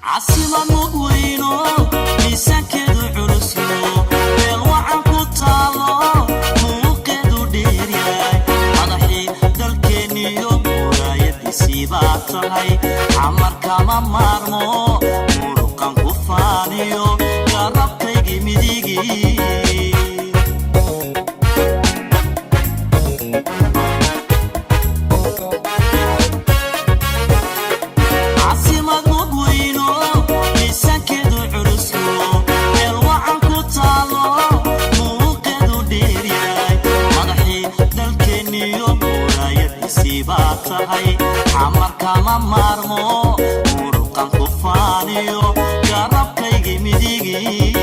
Caasimad mugweyno, miisaankeedu culusyo, meel wacan ku taalo, muuqeedu dheeryahay, madaxii dalkeenniyo muraayadiisii baa tahay. Xamar kama maarmo, muruqan ku faaniyo, garabkaygii midigii. Caasimad mugweyno, miisaankeedu culusyo, meel wacan ku taalo, muuqeedu dheeryahay, madaxii dalkeenniyo muraayadiisii baa tahay. Xamar kama maarmo, muruqan ku faaniyo, garabkaygii midigii.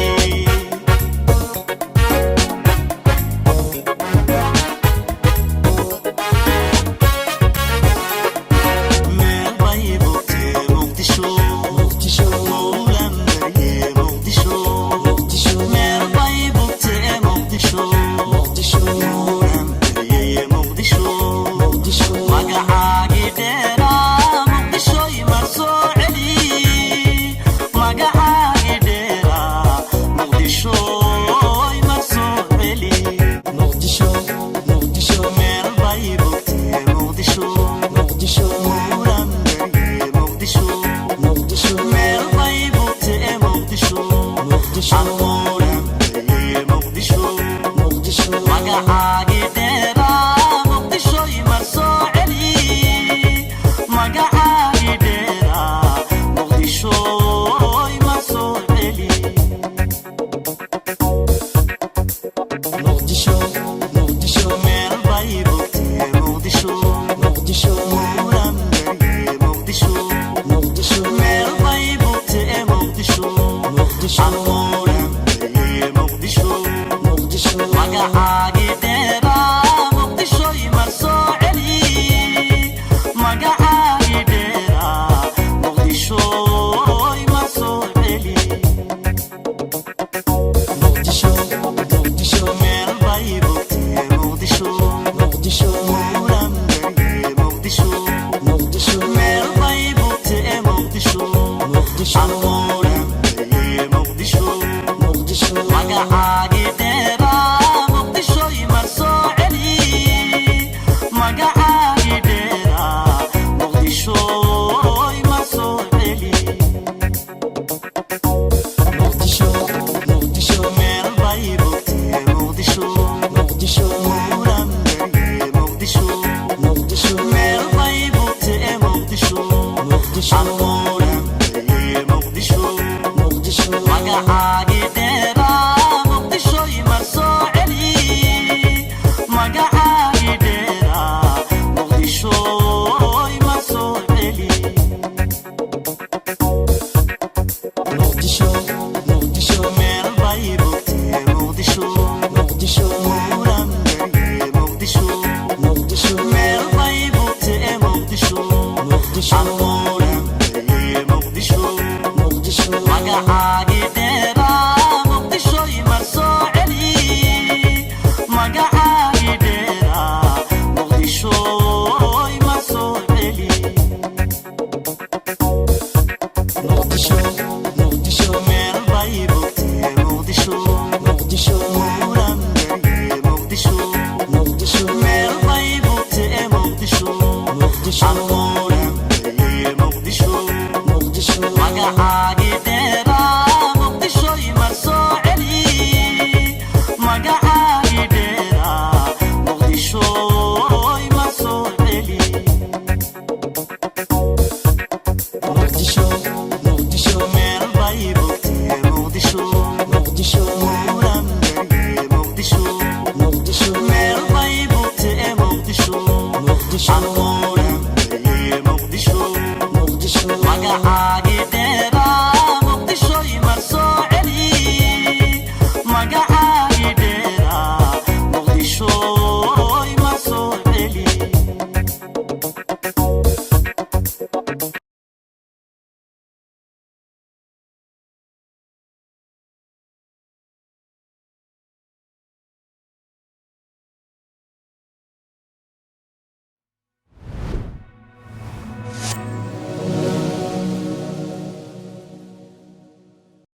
Meel bay bogtee Muqdisho, Mowlan barye Muqdisho. Meel bay bogtee Muqdisho, Mowlan barye Muqdisho. Magacaagii dheeraa Muqdisho imar soo celi, magacaagii dheeraa Muqdisho imar soo celi. Meel bay bogtee Muqdisho, Mowlan barye Muqdisho. Meel bay bogtee Muqdisho, Mowlan barye Muqdisho. Magacaagii dheeraa Muqdisho imar soo celi, magacaagii dheeraa Muqdisho imar soo celi. Meel bay bogtee Muqdisho, Mowlan barye Muqdisho. Meel bay bogtee Muqdisho, Mowlan barye Muqdisho. Magacaagii dheeraa Muqdisho imar soo celi, magacaagii dheeraa Muqdisho imar soo celi. Meel bay bogtee Muqdisho, Mowlan barye Muqdisho. Meel bay bogtee Muqdisho, Mowlan barye Muqdisho. Magacaagii dheeraa Muqdisho imar soo celi, magacaagii dheeraa Muqdisho imar soo celi. Meel bay bogtee Muqdisho, Mowlan barye Muqdisho. Meel bay bogtee Muqdisho, Mowlan barye Muqdisho. Magacaagii dheeraa Muqdisho imar soo celi, magacaagii dheeraa Muqdisho imar soo celi. Meel bay bogtee Muqdisho, Mowlan barye Muqdisho. Meel bay bogtee Muqdisho, Mowlan